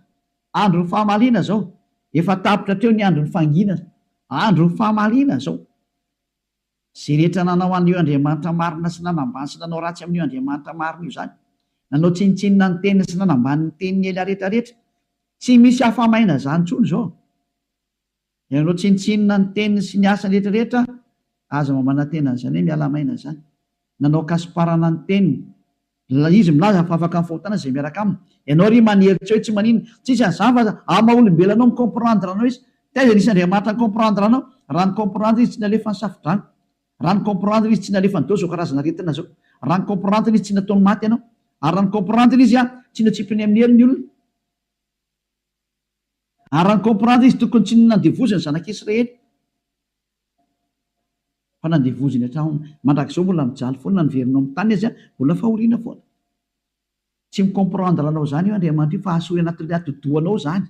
Speaker 1: Andron'ny famaliana izao. Efa tapitra hatreo ny andron'ny fanginana. Andron'ny famaliana izao. Izay rehetra nanao an'io Andriamanitra marina sy nanambany sy nanao ratsy amin'io Andriamanitra marina io izany. Nanao tsinontsinona ny teniny sy nanambany ny tenin'i Elia rehetrarehetra. Tsy misy afa-maina izany intsony izao. Ianao tsinontsinona ny teniny sy ny asany rehetra rehetra aza mba manantena an'izany hoe miala maina izany. Nanao kasiparana ny teniny. Izy milaza fa afaka amin'ny fahotana izay miaraka aminy. Ianao ry manery tsy hoe tsy maninona. Tsisy an'izany fa amin'ny maha olombelona anao mi-comprendre anao izy. Taiza nisy Andriamanitra ni-comprendre anao? Raha ni-comprendre izy tsy nalefa ny safodrano. Raha ni-comprendre izy tsy nalefa ny dao izao karazana aretina izao. Raha ni-comprendre izy tsy nataony maty ianao. Ary raha ni-comprendre izy tsy natsipiny amin'ny helo ny olona. Ary raha ni-comprendre izy tokony tsy nandevoziny ny zanak'Israely fa nandevoziny hatramin'ny mandrakizao mbola mijaly foana na niverina ao amin'ny tany aza mbola fahoriana foana. Tsy mi-comprendre anao izany io Andriamanitra io fa asory anatin'ilay atidohanao izany.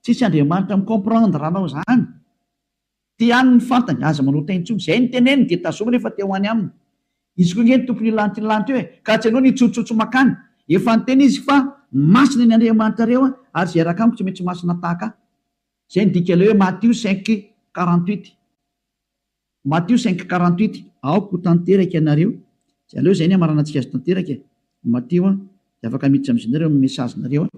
Speaker 1: Tsisy Andriamanitra mi-comprendre anao izany. Ty ihany ny fantany, aza manota intsony. Izay ny teneniny dia tazomy rehefa te ho any aminy. Izy koa ange ny tompon'io lanitra io lanitra io e! Ka tsy ianao no hitsotsotsotso makany. Efa niteny izy fa masina ny Andriamanitrareo ary izay hiaraka amiko tsy maintsy masina tahaka ahy. Izay ny dikan'ilay hoe Matio 5, 48. Matio 5, 48, Aoka ho tanteraka ianareo. Izay aleo izay ny hamaranantsika azy tanteraka e! Matio a, dia afaka miditra amin'izay nareo amin'ny message-nareo a.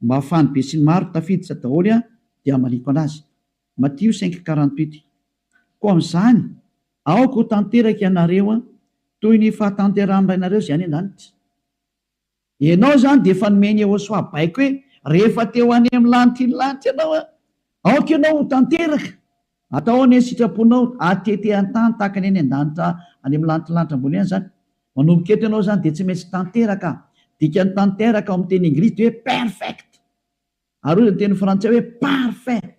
Speaker 1: Mba ahafahan'ny besinimaro tafiditra daholo a, dia hamaliako anazy. Matio 5, 48, Koa amin'izany, aoka ho tanteraka ianareo toy ny fahatanterahan'ny Rainareo izay any an-danitra. Ianao izany dia efa nomen'i Yehosua baiko hoe, rehefa te ho any amin'ny lanitry ny lanitra ianao, aoka ianao ho tanteraka. Atao anie ny sitraponao, atete an-tany tahaka ny any an-danitra any amin'ny lanitry ny lanitra ambony any izany. Manomboka eto ianao izany dia tsy maintsy tanteraka. Dikan'ny tanteraka ao amin'ny teny anglisy dia hoe perfect. Ary hoy ny teny frantsay hoe parfait.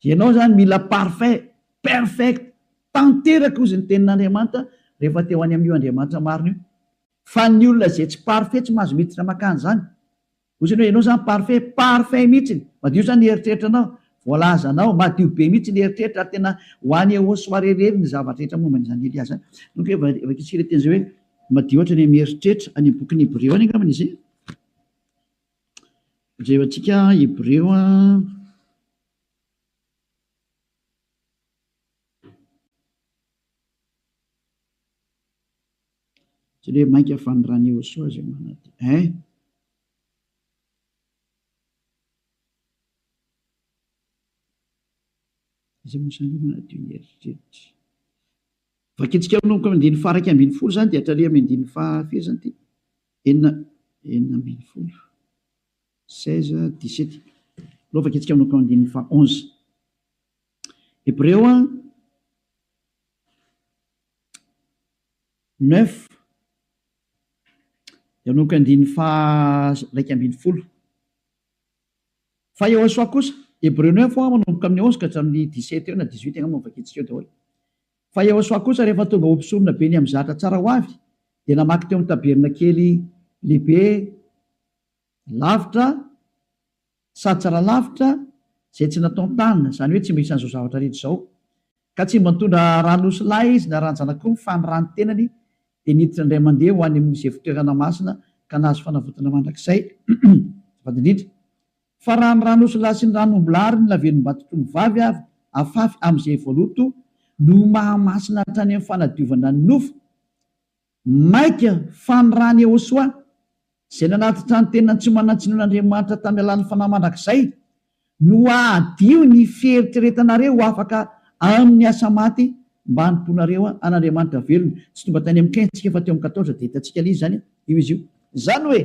Speaker 1: Ianao izany mila parfait, perfect, tanteraka hozy ny tenin'Andriamanitra rehefa te ho any amin'io Andriamanitra marina io. Fa ny olona izay tsy parfait tsy mahazo miditra makany izany. Hozy ianao, ianao izany parfait, parfait mihitsiny. Madio izany ny eritreritranao, voalazanao, madio be mihitsy ny eritreritra ary tena ho any Yehosua irery ny zavatra rehetra momba an'izany Elia izany. Donc vakintsika ilay teny izay hoe madio hatrany amin'ny eritreritra, any amin'ny bokin'ny Hebreo any angambany izy. Jerentsika Hebreo a. Tsy hoe mainka fa ny ran'i Yehosua izay manadio. Hein? Iza moa izany manadio ny eritreritra? Vakintsika manomboka amin'ny andininy faha 11 izany dia hatrany amin'ny andininy faha firy izany ity? Enina, 16, 16, 17. Aleo vakintsika manomboka amin'ny andininy faha 11. Hebreo 9 dia manomboka andininy faha 11. Fa Yehosua kosa, Hebreo 9 manomboka amin'ny 11 ka hatramin'ny 17 eo na 18 angamba no vakintsika eo daholo. Fa Yehosua kosa rehefa tonga ho mpisorona be ny amin'ny zatra tsara ho avy, dia namaky teo amin'ny tabernakely lehibe lavitra sady tsara lavitra izay tsy nataon-tanana, izany hoe tsy mba isan'izao zavatra rehetra izao. Ka tsy mba nitondra ran'osy lahy izy na ran-janak'omby fa ny ran'ny tenany dia niditra indray mandeha ho any amin'izay fitoerana masina ka nahazo fanavotana mandrakizay. Azafady indrindra. Fa raha ny ran'osy lahy sy ny ran'omby lahy ary ny lavenom-batotr'omby vavy avy afafy amin'izay voaloto no mahamasina hatrany amin'ny fanadiovana ny nofo, Mainka fa ny ran'i Yehosua, izay nanatitra ny tenany tsy manan-tsinoan'Andriamanitra tamin'ny alalan'ny Fanahy mandrakizay, no hahadio ny fieritreretanareo ho afaka amin'ny asa maty mba hanompoanareo an'Andriamanitra velona. Tsy tonga tany amin'ny 15 isika fa teo amin'ny 14 dia hitantsika ilay izy izany, io izy io. Izany hoe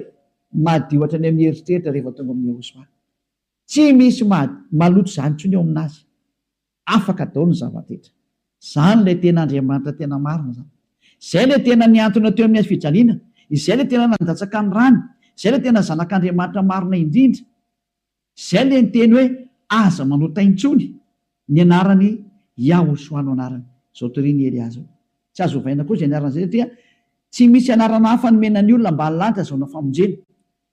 Speaker 1: madio hatrany amin'ny eritreritra rehefa tonga amin'i Yehosua. Tsy misy maloto izany intsony eo aminazy. Afaka daholo ny zava-drehetra. Izany ilay tena Andriamanitra tena marina izany. Izay ilay tena nihantona teo amin'ny hazo fijaliana. Izay ilay tena nandatsaka ny rany. Izay ilay tena Zanak'Andriamanitra marina indrindra. Izay ilay niteny hoe aza manota intsony. Ny anarany Yahoshuah no anarany. Izao torian'i Elia izao. Tsy azo ovaina koa izay anarana izay satria tsy misy anarana hafa nomena ny olona ambany lanitra azahoana famonjena.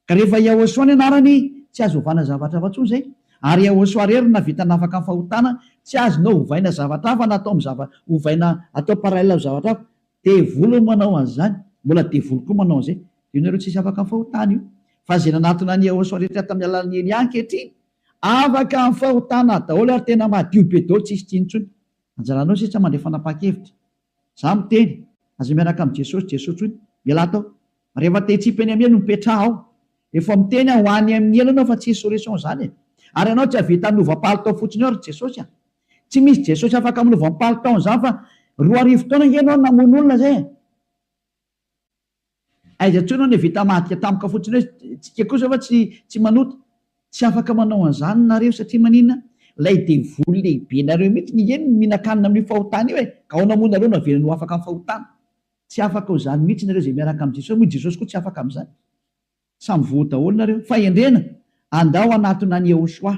Speaker 1: Ka rehefa Yahoshuah ny anarany, tsy azo ovana zavatra hafa intsony izay. Ary Yahoshuah irery no nahavita nafaka ny fahotana, tsy azonao ovaina zavatra hafa na atao amin'ny zava, ovaina atao parallèle amin'ny zavatra hafa. Devoly no manao an'izany, mbola devoly koa manao an'izay. Io nareo tsisy afaka amin'ny fahotana io. Fa izay nanatona an'i Yahoshuah rehetra tamin'ny alalan'i Elia ankehitriny, afaka amin'ny fahotana daholo ary tena madio be daholo tsisy tsiny intsony. Anjaranao sisa mandray fanapahan-kevitra. Za miteny, aza miaraka amin'i Jesosy, Jesosy hoy, mialà tao. Rehefa te hitsipy eny amin'ny helo mipetraha ao. Efa miteny aho ho any amin'ny helo ianao fa tsisy solution zany e. Ary ianao tsy hahavita hanova palitao fotsiny eo ry Jesosy a. Tsy misy Jesosy afaka manova ny palitaony zany fa 2000 taona ange ianao namono olona zay e. Aiza intsony ianao no vita madika tampoka fotsiny hoe tsika kosa fa tsy tsy manota. Tsy afaka manao an'izany nareo satria maninona? Ilay devoly lehibe nareo mihitsy nge no mihinan-kanina amin'io fahotana io e. Ka ahoana moa nareo no avelany ho afaka amin'ny fahotana? Tsy afaka ho izany mihitsy nareo izay miaraka amin'i Jesosy, moa i Jesosy koa tsy afaka amin'izany. Samy voa daholo nareo. Fahendrena, andao hanatona an'i Yehoshuah,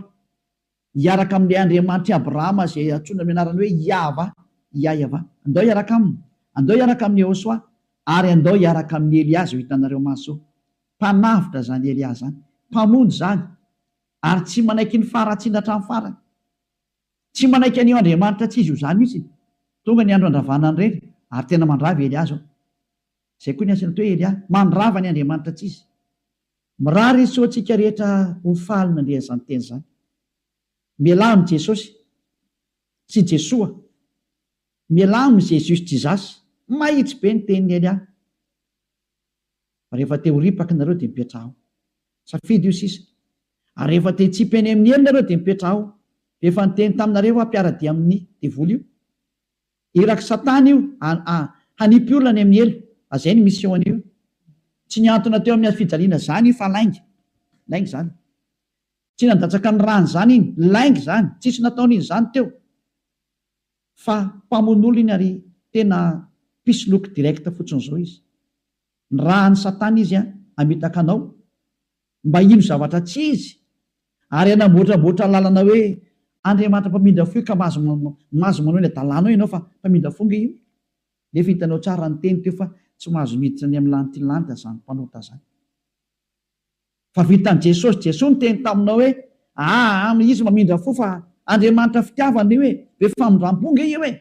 Speaker 1: hiaraka amin'ilay Andriamanitr'i Abrahama izay antsoina amin'ny anarany hoe Yahvah, Yah-Yavah. Andao hiaraka aminy. Andao hiaraka amin'i Yehoshuah. Ary andao hiaraka amin'i Elia izao hitanareo maso izao. Mpanavotra izany Elia izany. Mpamonjy izany. Ary tsy manaiky ny faharatsiana hatramin'ny farany. Tsy manaiky an'io Andriamanitra tsy izy io izany mihitsy. Tonga ny andro handravana an'ireny, ary tena mandrava i Elia izao. Izay koa ny asany atao hoe Elia. Mandrava ny Andriamanitra tsy izy. Mirary soa antsika rehetra ho faly nandre an'izany teny izany. Mialà amin'i Jesosy sy Jesoa. Mialà amin'i Jesus Jesus. Mahitsy be ny tenin'i Elia. Fa rehefa te ho ripaka nareo dia mipetraha ao. Safidy io sisa. Ary rehefa te hitsipy any amin'ny helo nareo dia mipetraha ao. Efa niteny taminareo aho mpiara-dia amin'ny devoly io. Irak'i satana io hanipy olona any amin'ny helo. Azay ny mission an'io. Tsy nihantona teo amin'ny hazofijaliana zany io fa lainga. Lainga zany. Tsy nandatsaka ny rany zany iny. Lainga zany. Tsisy nataony iny zany teo. Fa mpamono olona iny ary tena mpisoloky direct fotsiny zao izy. Nirahan'i satana izy hamitaka anao mba hino zavatra tsy izy ary hanamboatramboatra lalana hoe Andriamanitra mpamindra fo io ka mahazo mahazo manao ny adalanao ianao fa mpamindra fo nge io. Nefa hitanao tsara ny teny teo fa tsy mahazo miditra any amin'ny lanity lanitra zany mpanota zany. Fa vitan'i Jesosy, Jesoa niteny taminao hoe aa izy mamindra fo fa Andriamanitra fitiavana io e, be famindrampo nge io e.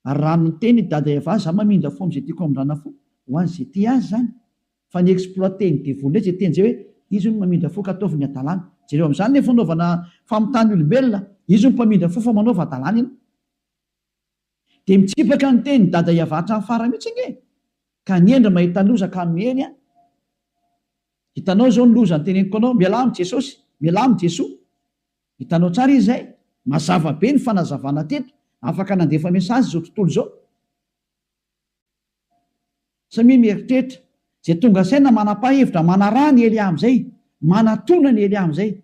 Speaker 1: Ary raha niteny i Dada Eva za mamindra fo amin'izay tiako hamindrana fo, ho an'izay tia azy izany. Fa ny exploiter-n'ny devoly indray izay teny izay hoe izy hono mamindra fo ka ataovy ny hadalana. Jereo amin'izany ny fanaovana famitahana olombelona, izy hono mpamindra fo fa manaova hadalana ianao. Dia mitsipaka ny tenin'i Dada Eva hatramin'ny farany mihitsy ange e! Ka ny hendry mahita loza ka miheny an! Hitanao izao ny loza noteneniko anao, mialà amin'i Jesosy, mialà amin'i Jesoa. Hitanao tsara izy izay? Mazava be ny fanazavana teto, afaka nandefa message izao tontolo izao. Samia mieritreritra, izay tonga saina manapahevitra manaraha ny Elia amin'izay, manatona ny Elia amin'izay.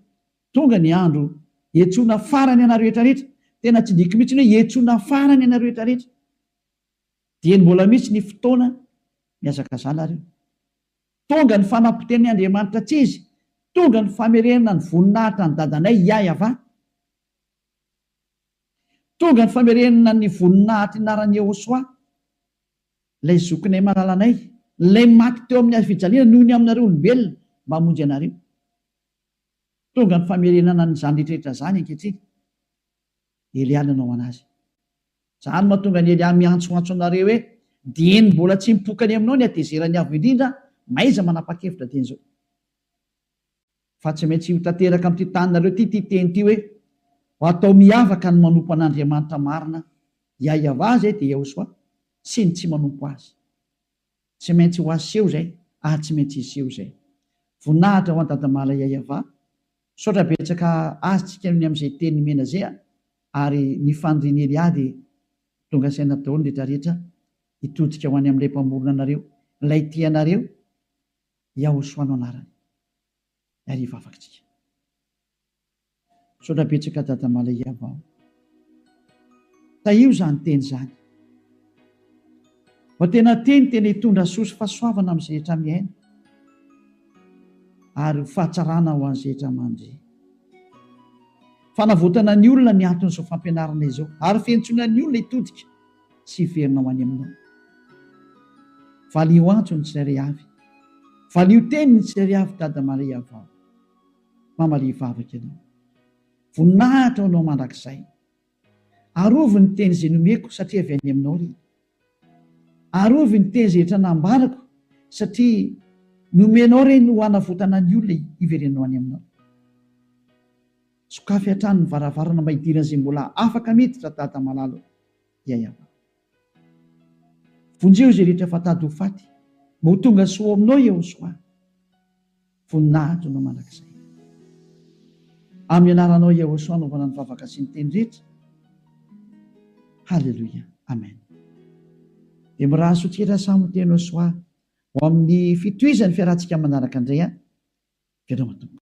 Speaker 1: Tonga ny andro hiantsoana farany anareo rehetra rehetra, tena tsindriako mihitsy ny hoe hiantsoana farany anareo rehetra rehetra. Dieny mbola misy ny fotoana mihazakazaha nareo. Tonga ny fanapotehan'ny Andriamanitra tsy izy, tonga ny famerenana ny voninahitra ny dadanay Yahyav. Tonga ny famerenana ny voninahitry ny anaran'i Yehosua, ilay zokinay malalanay, ilay maty teo amin'ny hazo fijaliana noho ny aminareo olombelona mba hamonjy anareo. Tonga ny famerenana an'izany rehetra rehetra izany ankehitriny. Elia nanao anazy. Izany no mahatonga an'i Elia miantsoantso anareo hoe, Dieny mbola tsy mipoka any aminao ny hatezeran'ny Avo Indrindra, mahaiza manapa-kevitra dieny izao. Fa tsy maintsy ho tanteraka amin'ity taninareo ity ity teny ity hoe, Ho atao miavaka ny manompo an'Andriamanitra marina, Yahyav izay dia Yahoshuah, sy ny tsy manompo Azy. Tsy maintsy ho aseho izay ary tsy maintsy hiseho izay. Voninahitra ho an'i Dadamala Yahyav. Misaotra betsaka azy tsika noho ny amin'izay teny nomena zay a! Ary ny fanirian'i Elia dia tonga saina daholo ny rehetra rehetra hitodika ho any amin'ilay Mpamorona anareo, ilay tia anareo, Yahoshua no anarany. Ary hivavaka tsika. Misaotra betsaka Dada Malaiava o. Tahio izany teny izany. Mba tena teny tena hitondra soa sy fahasoavana amin'izay rehetra mihaino ary ho fahatsarana ho an'izay rehetra mandre. Fanavotana ny olona ny anton'izao fampianarana izao ary fiantsoana ny olona hitodika sy hiverina ho any aminao. Valio antso ny tsirairay avy. Valio teny ny tsirairay avy Dada Maria vao. Mamalia vavaka ianao. Voninahitra ho anao mandrakizay. Arovy ny teny izay nomeko satria avy any aminao ry. Arovy ny teny izay rehetra nambarako satria nomenao ireny ho hanavotana ny olona hiverenanao any aminao. Sokafy hatrany ny varavarana mba hidiran'izay mbola afaka miditra Dada malala o. Yayava. Vonjeo izay rehetra fa tady ho faty mba ho tonga soa ao aminao Yehosoa. Voninahitra anao mandrakizay. Amin'ny anaranao Yehosoa anaovana ny vavaka sy ny teny rehetra. Haleloia. Amen. Dia mirary soa tsika samy ho teny Soa ho amin'ny fitohizan'ny fiarahantsika manaraka indray an. Veloma tompoko.